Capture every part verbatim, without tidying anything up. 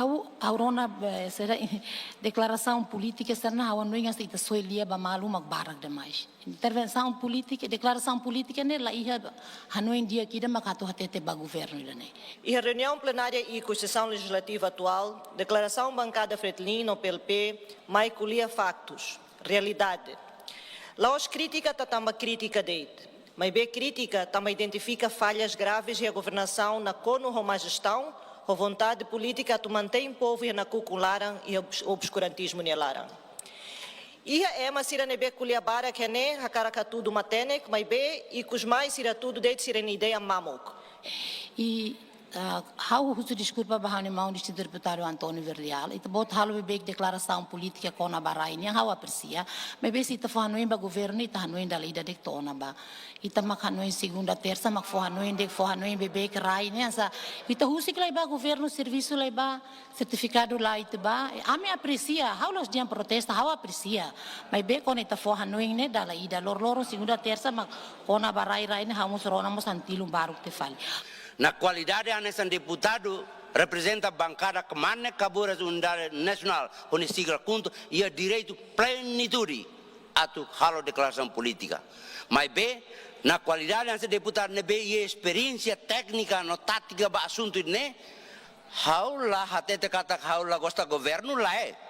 Ha'u, ha'u rona, eh, sira, deklarasaun polítika sira-ne'e ha'u hanoin hanesan ita soe lia ba malu mak barak demais. Intervensaun polítika, deklarasaun polítika ne'e la iha hanoin di'ak ida mak atu hatete ba governu ida-ne'e. Iha reuniaun plenária ikus sesaun lejizlativa atuál, deklarasaun bankada Fretilin no P L P mai ko'alia faktus, realidade. La'ós krítika tanba krítika de'it, maibé krítika tanba identifika fallas graves iha governasaun nakonu ho má jestaun, ho vontade polítika atu mantein povu iha nakukun laran, iha obs-, obskurantizmu nia laran. Iha ema sira ne'ebé ko'alia barak iha ne'e, hakarak hatudu matenek, maibé ikus mai sira hatudu de'it sira-nia ideia mamuk. I, ah, ha'u husu deskulpa ba ha'u-nia maun distintu deputadu António Verdial. Ita-boot halo beibeik deklarasaun polítika kona-ba rai nian, ha'u apresia. Maibé se ita fó hanoin ba governu, ita hanoin dala ida de'it to'o ona bá. Ita mak hanoin segunda, tersa, mak fó hanoin de'it, fó hanoin beibeik rai nian, hanesan ita husik lai bá governu, servisu lai bá, sertifikadu la'ós ita bá. Ami apresia, ha'u la'ós dehan protesta, ha'u apresia. Maibé kuandu ita fó hanoin ne'e dala ida, loroloron segunda, tersa, mak kona-ba rai-rai ne'e ha'u mós rona mós antilun baruk tiha fali. Na kualidade hanesan deputadu reprezenta bankada Kmanek Kaburas Unidade Nasionál, ho nia sigla KHUNTO, iha direitu plenitude atu halo deklarasaun polítika. Maibé, na kualidade hanesan deputadu ne'ebé iha esperiénsia téknika no tátika ba asuntu ne'e, ha'u la hatete katak ha'u la gosta governu, lae.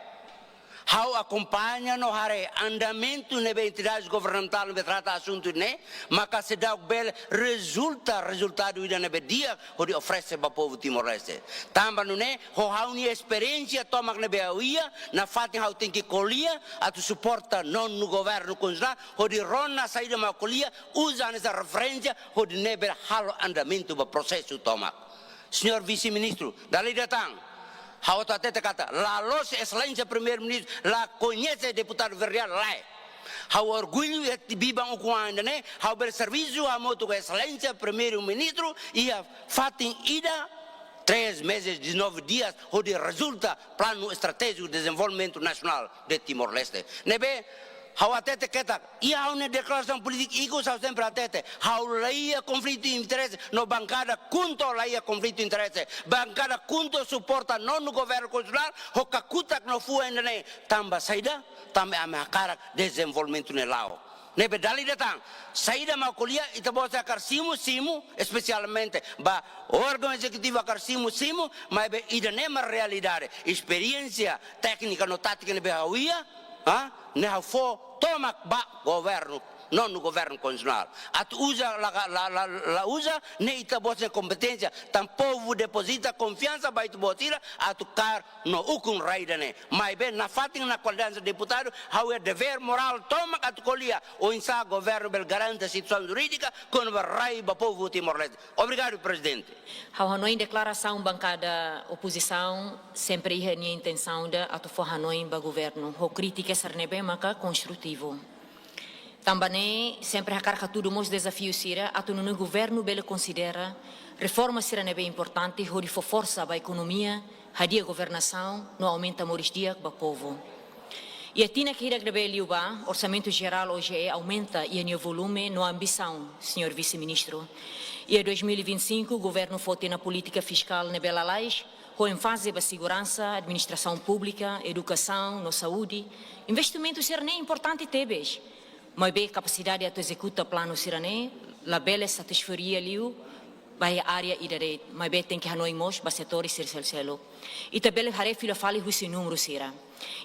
Ha'u akompaña no haree andamentu ne'ebé entidades governamentál ne'ebé trata asuntu ne'e, maka seidauk bele rezulta rezultadu ida ne'ebé di'ak hodi oferese ba povu Timor-Leste. Tanba nune'e, ho ha'u-nia esperiénsia tomak ne'ebé ha'u iha, nafatin ha'u tenke ko'alia atu suporta nonu governu konstitusionál, hodi rona saida mak ko'alia, uza hanesan referénsia, hodi nune'e bele halo andamentu ba prosesu tomak. Señór Vise-Ministru, dala ida tan, ha'u atu hatete katak, la loos Exelénsia Primeiru-Ministru la koñese deputadu Verdial, lae. Ha'u orgullu iha tiha biban ukun-an ida-ne'e, ha'u bele servisu hamutuk ho Exelénsia Primeiru-Ministru iha fatin ida, três meses, dezanove dias, hodi rezulta Planu Estratéjiku Dezenvolvimentu Nasionál de Timor-Leste. Ne'ebé, ha'u hatete katak, iha ha'u-nia deklarasaun polítika ikus ha'u sempre hatete, ha'u la iha konflitu interese, no bankada KHUNTO la iha konflitu interese. Bankada KHUNTO suporta nonu governu konstitusionál, ho kakutak no fuan ida-ne'e, tanba saida, tanba ami hakarak dezenvolvimentu ne'e la'o. Ne'ebé dala ida tan, saida mak ko'alia, ita-boot sira hakarak simu, simu, espesialmente ba órgaun ezekutivu hakarak simu, simu, maibé ida-ne'e mak realidade. Esperiénsia téknika no tátika ne'ebé ha'u iha, ha? Ne'e ha'u fó tomak ba governu, nonu governu konstitusionál. Atu uza la, la, la, la uza, ne'e ita-boot sira-nia kompeténsia, tanba povu depozita konfiansa ba ita-boot sira, atu kaer no ukun rai ida-ne'e. Maibé nafatin na kualidade deputadu, ha'u iha devér morál tomak atu ko'alia oinsá governu bele garante situasaun jurídika kona-ba rai ba povu Timor-Leste. Obrigadu, Prezidente. Ha'u hanoin deklarasaun bankada opozisaun sempre iha nia intensaun ida atu fó hanoin ba governu, ho krítika sira ne'ebé maka konstrutivu. Tanba ne'e, sempre hakarak hatudu mós dezafiu sira, atu nune'e governu bele konsidera reforma sira ne'ebé importante, hodi fó forsa ba ekonomia, hadi'a governasaun, no aumenta moris di'ak ba povu. Iha tinan hirak ne'ebé liubá, Orsamentu Jerál OJE aumenta iha nia volume no ambisaun, Señór Vise-Ministru. Iha dois mil e vinte e cinco, governu foti ona polítika fiskál ne'ebé lalais, ho énfaze ba seguransa, administrasaun públika, edukasaun no saúde. Investimentu sira-ne'e importante tebes. Maibé kapasidade atu ezekuta planu sira-ne'e labele satisfaria liu ba área ida de'it, maibé tenke hanoin mós ba setór sira seluk-seluk. Ita bele haree fila fali husi númeru sira.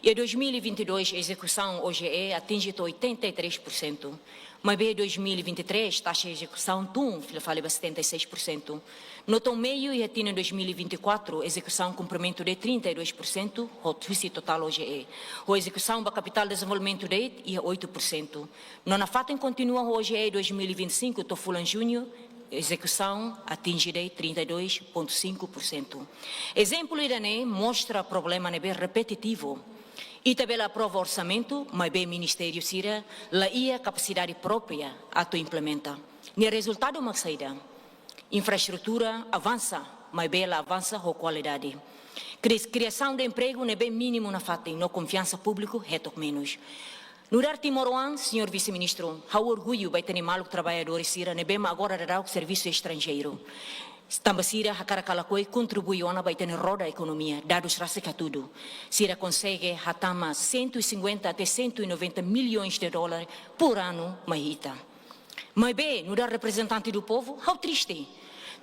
Iha dois mil e vinte e dois, ezekusaun OJE atinje to'o oitenta e três por cento. Maibé dois mil e vinte e três, taxa ezekusaun tun fila fali ba setenta e seis por cento. No to'o meiu iha tinan dois mil e vinte e quatro, ezekusaun kumprimentu de'it trinta e dois por cento, ho husi totál OJE. Ho ezekusaun ba kapitál dezenvolvimentu de'it iha oito por cento. No nafatin kontinua ho OJE dois mil e vinte e cinco to'o fulan juñu, ezekusaun atinje de'it trinta e dois ponto cinco por cento. Ezemplu ida-ne'e mostra problema ne'ebé repetitivu. Ita bele aprova orsamentu, maibé ministériu sira la iha kapasidade própria atu implementa. Nia rezultadu mak saida? Infraestrutura avansa, maibé la avansa ho kualidade. Kri-, kriasaun de empregu ne'ebé mínimu nafatin, no konfiansa públiku hetok menus. Nu'udar timoroan, Señór Vise-Ministru, ha'u orgullu ba ita-nia maluk traballadór sira ne'ebé mak agora daudaun servisu estranjeiru. Tanba sira hakarak ka lakohi kontribui ona ba ita-nia roda ekonomia, dadus rasik hatudu. Sira konsege hatama cento e cinquenta até cento e noventa milhões de dólares por ano mai ita. Maibé, nu'udar reprezentante do povu, ha'u triste.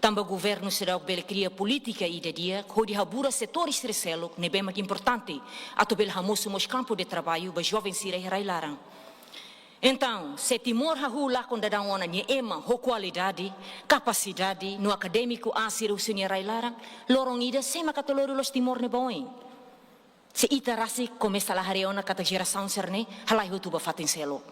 Tanba governu seidauk bele kria polítika ida di'ak, hodi haburas setores sira seluk ne'ebé mak importante, atu bele hamosu mós kampu de traballu ba joven sira iha rai-laran. Entaun, se Timor hahú lakon daudaun ona nia ema ho kualidade, kapasidade, no akadémiku aas sira husi nia rai-laran, loron ida sé mak atu lori loos Timor ne'e ba oin? Se ita rasik komesa la haree ona katak jerasaun sira-ne'e halai hotu ba fatin seluk.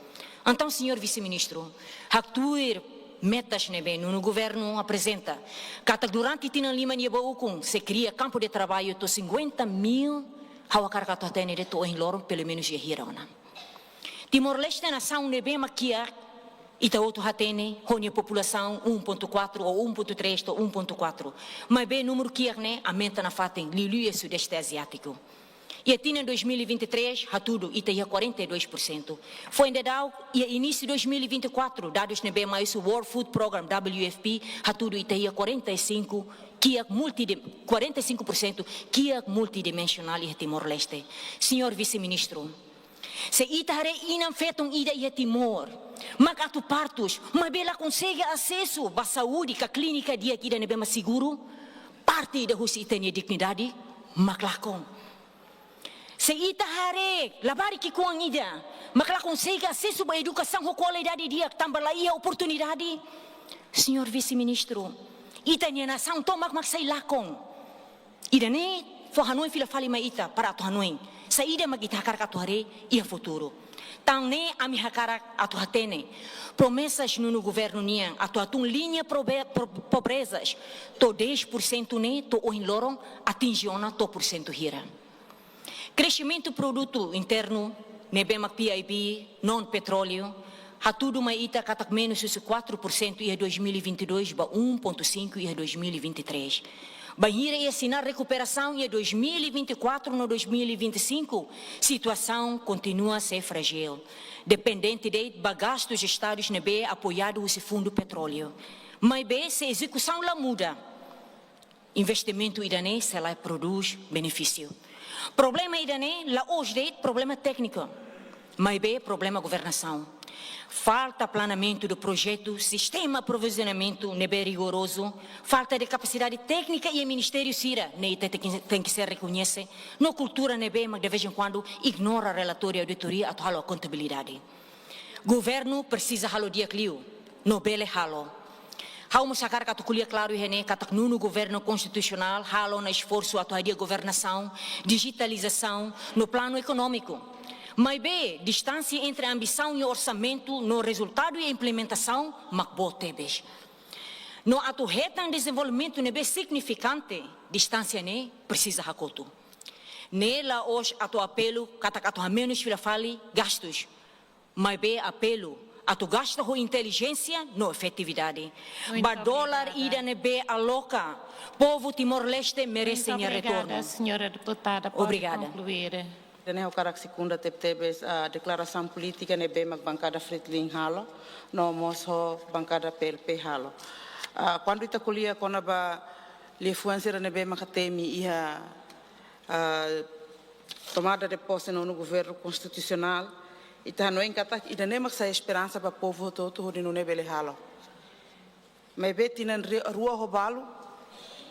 Entaun, señór Vise-Ministru, haktuir metas ne'ebé nonu governu aprezenta, katak durante tinan lima nia ba ukun sei kria kampu de traballu to'o cinquenta mil, ha'u hakarak atu hatene de'it to'o ohin loron, pelumenus iha hira ona. Timor-Leste nasaun ne'ebé mak kiak, ita hotu hatene, ho nia populasaun um ponto quatro ou um ponto três to'o um ponto quatro. Maibé númeru kiak ne'e aumenta nafatin, liuliu iha Sudeste Aziátiku. Iha tinan dois mil e vinte e três, hatudu ita iha quarenta e dois por cento. Foin daudauk, iha inísiu dois mil e vinte e quatro, dadus ne'ebé mai husi World Food Programme, W F P, hatudu ita iha quarenta e cinco, kiak multidi-, quarenta e cinco por cento, kiak multidimensionál iha Timor-Leste. Señór Vise-Ministru, se ita haree inan-feton ida iha Timor mak atu partus, maibé la konsege asesu ba saúde ka klínika di'ak ida ne'ebé mak seguru, parte ida husi ita-nia dignidade mak lakon. Se ita haree labarik ki'ikoan ida mak la konsege asesu ba edukasaun ho kualidade di'ak tanba la iha oportunidade, señór Vise-Ministru, ita-nia nasaun tomak mak sai lakon. Ida-ne'e fó hanoin fila fali mai ita para atu hanoin saida mak ita hakarak atu haree iha futuru. Tan ne'e ami hakarak atu hatene promesas nonu governu nian atu hatún liña probe-, pro-, pobrezas to'o dez por cento ne'e to'o ohin loron atinje ona to'o porsentu hira. Kresimentu produtu internu, ne'ebé mak P I B, non-petróleu, hatudu mai ita katak menus husi quatro por cento iha dois mil e vinte e dois ba um ponto cinco iha dois mil e vinte e três. Bainhira iha sinál rekuperasaun iha dois mil e vinte e quatro no dois mil e vinte e cinco, situasaun kontinua sei frájil, dependente de'it ba gastus Estadu ne'ebé apoiadu husi fundu petróleu. Maibé, se ezekusaun la muda, investimentu ida-ne'e sei la prodús benefísiu. Problema ida-ne'e la'ós de'it problema tékniku, maibé problema governasaun. Falta planeamentu de projetu, sistema aprovizionamentu ne'ebé rigorozu, falta de kapasidade téknika iha ministériu sira-ne'e ita tenke, tenke sei rekoñese, no kultura ne'ebé mak de vez em quando ignora relatóriu auditoria atu halo kontabilidade. Governu presiza halo di'ak liu, no bele halo. Ha'u mós hakarak atu ko'alia klaru iha ne'e katak nonu governu konstitusionál halo ona esforsu atu hadi'a governasaun, dijitalizasaun, no planu ekonómiku. Maibé, distánsia entre ambisaun iha orsamentu no rezultadu iha implementasaun mak boot tebes. No atu hetan dezenvolvimentu ne'ebé signifikante, distánsia ne'e presiza hakotu. Ne'e la'ós atu apelu katak atu hamenus fila fali gastus, maibé apelu atu gasta ho intelijénsia no efetividade. Muito obrigada. Ba dólar ida ne'ebé aloka, povu Timor-Leste merese nia retornu. Muito obrigada, senhora deputada. Pode concluir. Obrigada. Ida-ne'e ha'u hakarak sekunda tebetebes, ah, deklarasaun polítika ne'ebé mak bankada Fretilin halo, no mós ho bankada P L P halo. Ah, kuandu ita ko'alia kona-ba liafuan sira ne'ebé mak temi iha, ah, tomada de pose nonu governu konstitusionál, ita hanoin katak ida-ne'e mak sai esperansa ba povu hotu-hotu hodi nune'e bele halo. Maibé tinan ri-, rua ho balu,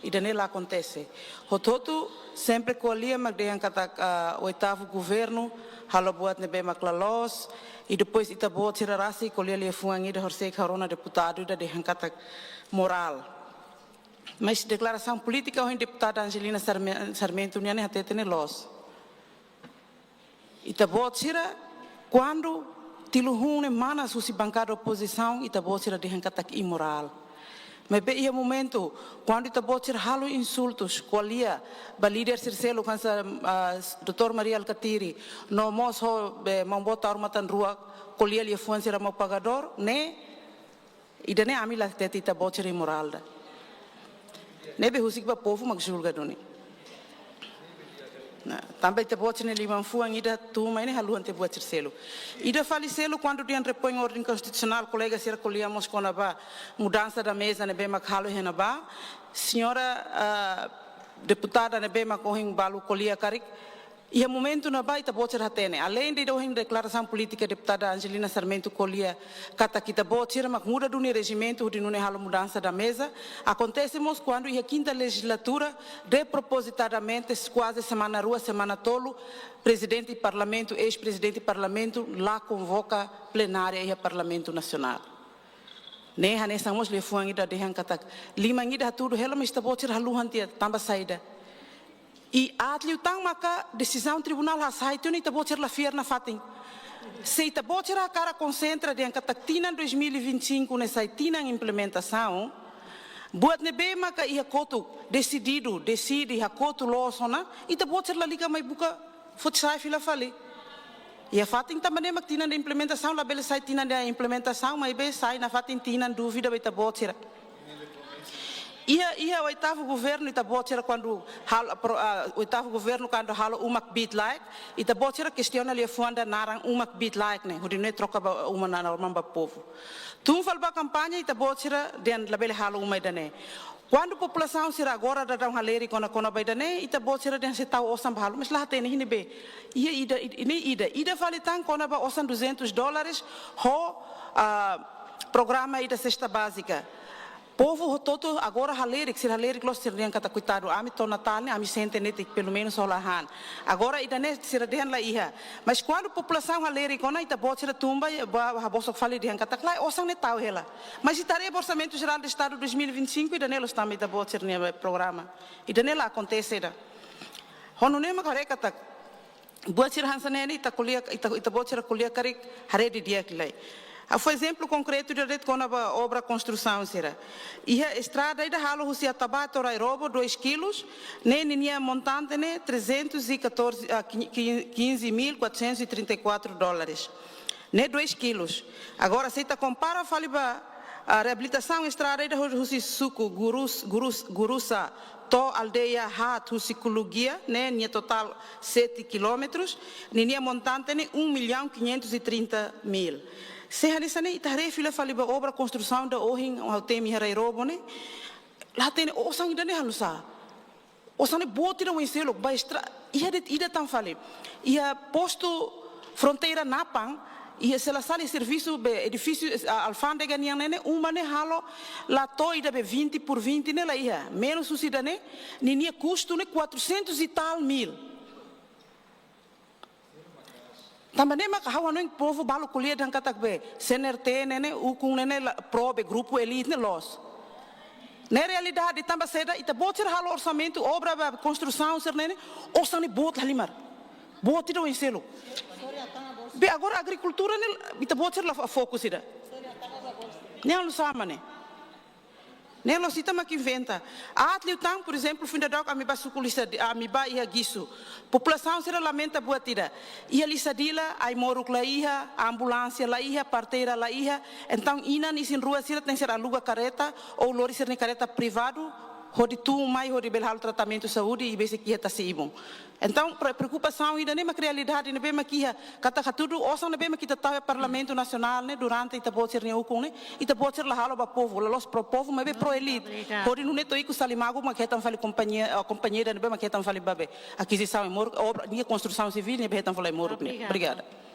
ida-ne'e la akontese. Hotu-hotu sempre ko'alia mak dehan katak, ah, oitavu governu halo buat ne'ebé mak la loos, i depois ita-boot sira rasik ko'alia liafuan ida horisehik ha'u rona deputadu ida dehan katak morál. Mas deklarasaun polítika ohin deputada Angelina Sarme-, Sarmento nian ne'e hateten ne'e loos. Ita-boot sira, kuandu tilun hun ne'e manas husi bankada opozisaun, ita-boot sira dehan katak imorál. Maibé iha momentu, kuandu ita-boot sira halo insultus, ko'alia ba líder sira seluk hanesan, ah, doutór Mari Alkatiri, no mós ho, eh, maun boot Taur Matan Ruak, ko'alia liafuan sira mau pagadór, ne'e, ida-ne'e ami la hatete ita-boot sira imorál ida. Ne'ebé husik ba povu mak julga duni. Tanba ita-boot sira-nia liman fuan ida tun mai ne'e haluha tiha buat sira seluk. Ida fali seluk kuandu dehan repoin ordem konstitusionál, kolega sira ko'alia mós kona-ba mudansa da meza ne'ebé mak halo iha ne'ebá. Señora, ah, deputada ne'ebé mak ohin balu ko'alia karik, iha momentu ne'ebá ita-boot sira hatene. Aleinde ida ohin deklarasaun polítika deputada Angelina Sarmento ko'alia katak ita-boot sira mak muda duni rejimentu hodi nune'e halo mudansa da meza. Akontese mós kuandu iha kinta lejizlatura, despropozitadamente, kuaze semana rua, semana tolu, prezidente parlamentu, eis-prezidente parlamentu, la konvoka plenária iha Parlamentu Nasionál. Ne'e hanesan mós liafuan ida dehan katak liman ida hatudu hela, mas ita-boot sira haluha tiha, tanba saida? I aat liután maka desizaun tribunál hasai tiha ona, ita-boot sira la fiar nafatin. Se ita-boot sira hakarak konsentra dehan katak tinan dois mil e vinte e cinco ne'e sai tinan implementasaun, buat ne'ebé maka iha kotuk desididu, deside, hakotu loos ona, ita-boot sira lalika mai buka foti sai fila fali. Iha fatin tanba ne'e mak tinan de implementasaun, labele sai tinan de implementasaun, maibé sai nafatin tinan dúvida ba ita-boot sira. Iha, iha oitavu governu ita-boot sira kuandu halo, pro-, ah, oitavu governu kuandu halo uma kbiit-laek, ita-boot sira kestiona liafuan ida naran uma kbiit-laek ne'e, hodi nune'e troka ba uma na normal ba povu. Tun fali ba kampaña ita-boot sira dehan labele halo uma ida-ne'e. Kuandu populasaun sira agora daudaun halerik ona kona-ba ida-ne'e, ita-boot sira dehan sei tau osan ba halo, mas la hatene iha ne'ebé. Iha ida, i-, ne'e ida, ida fali tan kona-ba osan duzentos dólares ho, ah, programa ida sesta bázika. Povu hotu-hotu agora halerik, sira halerik loos, sira dehan katak koitadu, ami to'o Natál ne'e, ami sente netik, pelumenus hola han. Agora ida-ne'e sira dehan la iha. Mas kuandu populasaun halerik ona, ita-boot sira tun ba, ba, habosok fali dehan katak lae, osan ne'e tau hela. Mas ita haree ba Orsamentu Jerál do Estadu dois mil e vinte e cinco, ida-ne'e loos tanba ita-boot sira-nia programa. Ida-ne'e la akontese ida. Ho nune'e mak haree katak buat sira hanesan ne'e ne'e ita ko'alia, ita, ita-boot sira ko'alia karik haree didi'ak lai. Ha'u fó ezemplu konkretu ida de'it kona-ba obra konstrusaun sira. Iha estrada ida halo husi Ataba to'o Rairobo dois quilus, ne'e ninia montante ne'e trezentos e catorze, ah, quin-, quin-, quinze mil quatrocentos e trinta e quatro dólares. Ne'e dois quilus. Agora, se ita kompara fali ba, ah, reabilitasaun estrada ida hu-, husi suku Gurus-, Gurus-, Gurusa to'o aldeia haat husi Kulugia, ne'e nia totál sete quilómetros, ninia montante ne'e um milhão quinhentos e trinta mil. Se hanesan ne'e ita haree fila fali ba obra konstrusaun ida ohin ha'u temi iha Rairobo ne'e, la hatene osan ida-ne'e halo nu'usá. Osan ne'e boot ida oin seluk, ba estra-, iha de'it ida tan fali. Iha postu fronteira Napan, iha sela sali servisu be edifísiu, ah, alfándega nian ne'e ne'e, uma ne'e halo la to'o ida be vinte por vinte ne'e la iha. Menus husi ida-ne'e, ninia kustu ne'e quatrocentos e tal mil. Tanba ne'e maka ha'u hanoin povu balu ko'alia dehan katak be, C N R T ne'e ne'e, ukun ne'e ne'e la, pro be grupu elite ne'e loos. Ne'e realidade, tanba saida ita-boot sira halo orsamentu, obra ba konstrusaun sira ne'e ne'e, osan ne'e boot la halimar. Boot ida oin seluk. Be agora agrikultura ne'e, ita-boot sira la fo-, fokus ida. Ne'e halo nu'usá mak ne'e. Ne'e loos ita mak inventa. Aat liután, por ezemplu, foin daudauk ami ba suku Lixadi-, ami ba iha Guiço. Populasaun sira lamenta buat ida. Iha Lixadilla, ai-moruk la iha, ambulánsia la iha, parteira la iha. Entaun, inan isin-rua sira tenke ser aluga kareta, ou lori sira-nia kareta privadu, hodi tun mai, hodi bele halo tratamentu saúde, i besik iha tasi-ibun. Entaun, pre-, preokupasaun ida-ne'e mak realidade ne'ebé mak iha, katak hatudu osan ne'ebé mak ita tau iha Parlamentu Nasionál ne'e, durante ita-boot sira-nia ukun ne'e, ita-boot sira la halo ba povu, la loos pro povu, maibé pro elite. Obrigada. Hodi nune'e to'o ikus Salimaguk mak hetan fali kompañia, eh, kompañia ida ne'ebé mak hetan fali ba be akizisaun ai-moruk, obra, ninia konstrusaun sivíl, ne'ebé hetan fali ai-moruk ne'e. Obrigada. Obrigada.